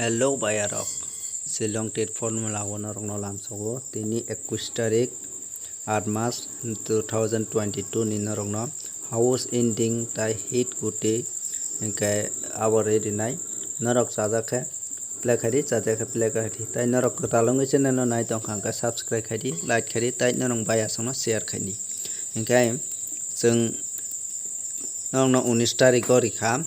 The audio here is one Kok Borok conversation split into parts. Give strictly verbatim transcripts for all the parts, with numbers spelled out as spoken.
Hello bayarok, Shillong Trade Formula o norokno lamsogo. Tini ekwis tarik, aat mas, two thousand twenty-two ni norokno house ending tai hit kuti hingke abo rinai. Norok chajak khe play khaidi, chajak khe play khaidi. Tai norok kwtal wngwi channel no nai tongkha hingke subscribe khaidi, like khaidi, tai norok bayasongno share khaidi. Hingke chwng norokno unis tarik o rikha.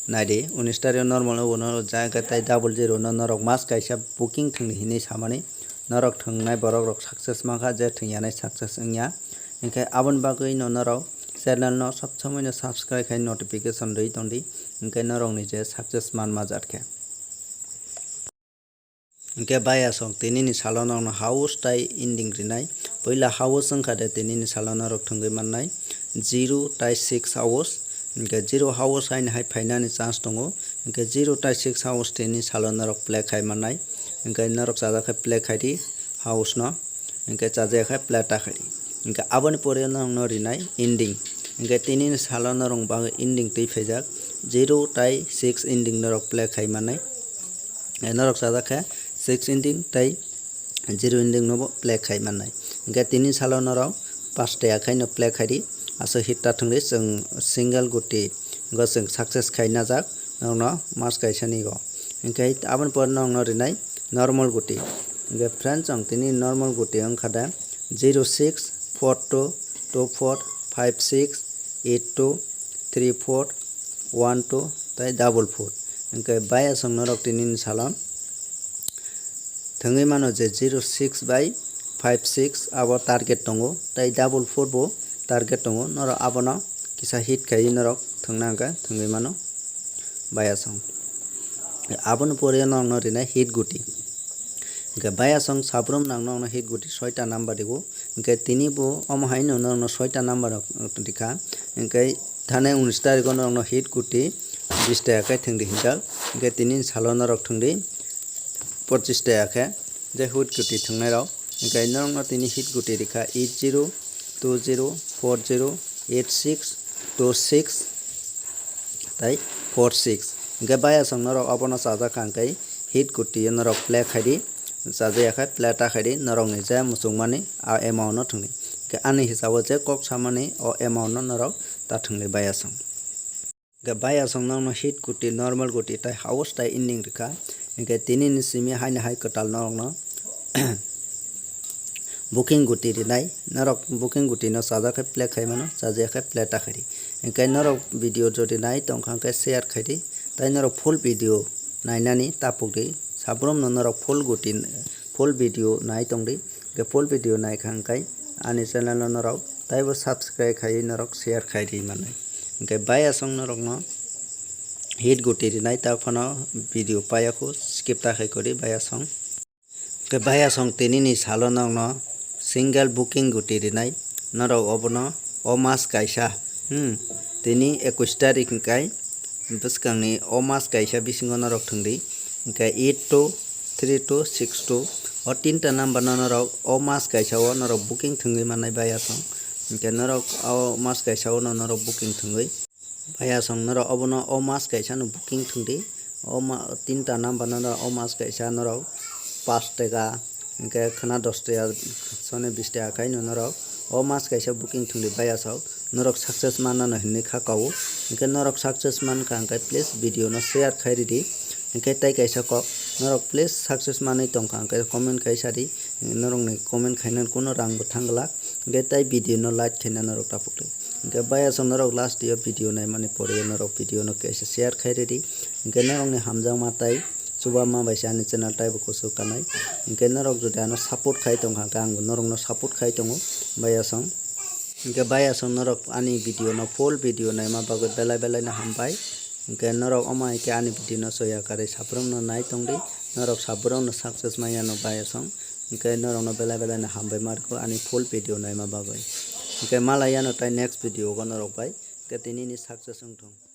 Naidi, unis tarik o normal o bono jaga tai double zero no norok mas kaisa booking thwngdi hinwi samani. Norok thwngnai borok rok success mankha, je thwngyanai success wngya. Hinkhe aboni bagwi no norok channel no sob somoi no subscribe khai notification rwi tongdi. Hinkhe norok ni je success man majat khe. Hinkhe bayasong tini ni salo norokno house tai ending rinai. Puila house wngkha de tini ni salo norok thwngwi mannai zero tai six house. Hinkhe zero house haino hai phainani chance tongo. Hinkhe zero tai six house tini salo norok play khai mannai. Hinkhe norok chajak khe play khaidi house no. Hinkhe chajak khe play ta khaidi. Hinkhe aboni pore norokno rinai ending. Hinkhe tini ni salo norok bagwi ending twi phaijak zero tai six ending norok play khai mannai. Eh, norok chajak khe six ending tai zero ending no bo play khai mannai. Hinkhe tini salo norok paste akhai no play khaidi, aswk hit ta thwngdi chwng single guti go chwng success khai najak norokno mas kaisa ni go. Hinkhe aboni pore norokno rinai normal guti. Hinkhe friends, ang tini normal guti wngkha da zero six four two two four five six eight two three four one two tai double four. Hinkhe bayasong norok tini ni salo thwngwi mano je zero six bai five six abo target tongo, tai double four bo target tongo, norok abono kisa hit khaiwi norok thwngna hwnkhe thwngwi mano bayasong. Aboni pore norokno rinai hit guti. Hinkhe bayasong sabrum nang norokno hit guti soita number rigo. Hinkhe tini bo omo haino norokno soita number rikha. Hinkhe thane unis tarikh o norokno hit guti bis taka khe thwngdi hinjak. Hinkhe tini salo norok thwngdi pochis taka khe je hit guti thwngnai rok. Hinkhe norokno tini hit guti rikha eight zero two zero four zero eight six two six tai four six. Hinkhe bayasong norok obono chajak kha hinkhe hit guti norok play khaidi, chajak ya khe play ta khaidi, norokni je muchungmani a amount no thwngdi. Hinkhe ani hisabo je kok samani o amount no norok ta thwngdi bayasong. Hinkhe bayasong norokno hit guti, normal guti tai house tai ending rikha. Hinkhe tini ni simi haino hai kwtal norokno booking guti rinai, norok booking guti no chajak khe play khai mano, chajak khe play ta khaidi. Hinkhe norok video jodi nai tongkha khe share khaidi, tai norok full video nainani tapukdi, sabrum no norok full guti, full video nai tongdi. Hinkhe full video naikha hinkhe ani channel no norok taibo subscribe khaiwi norok share khaidi manai. Hinkhe bayasong norokno hit guti rinai ta phano video payakho skip ta khai kori bayasong. Hinkhe bayasong tini ni salo norokno single booking guti rinai norok obono o mas kaisa, hmm, tini ekwis tarik hinkhe bwskangni o mas kaisa bisingo norok thwngdi. Hinkhe eight two three two six two o tinta number no norok o mas kaisa o norok booking thwngwi mannai bayasong. Hinkhe norok o mas kaisa o no norok booking thwngwi bayasong norok obono o mas kaisa no booking thwngdi. O ma-, tinta number no norok o mas kaisa norok pas taka, hinkhe khwna dos taka, soni bis taka khai no norok o mas kaisa booking thwngdi bayasok. Norok success manna no hinwi kha kao. Hinkhe norok success mankha hinkhe please video no share khai ridi. Hinkhe tai kaisa kok, norok please success manwi tongkha hinkhe comment khai sadi. Norokni comment khainani kuno rang bo thang glak. Hinkhe tai video no like khaina norok tapukdi. Hinkhe bayasong norok last o video naimani pore norok video no kaisa share khai ridi. Hinkhe norokni hamjakma tai chubama bai se ani channel taibo kuchuk kanai. Hinkhe norok jodi ano support khai tongkha hinkhe angbo norokno support khai tongo bayasong. Hinkhe bayasong norok ani video no full video naima bagwi belai belai no hambai. Hinkhe norok omo hai khe ani video no soya karwi sabrumno nai tongdi, norok sabrumno success manya no bayasong. Hinkhe norokno belai belai no hambai marko ani full video naima bagwi. Hinkhe malai yano tai next video o norok bai. Hinkhe tini ni success wngthung.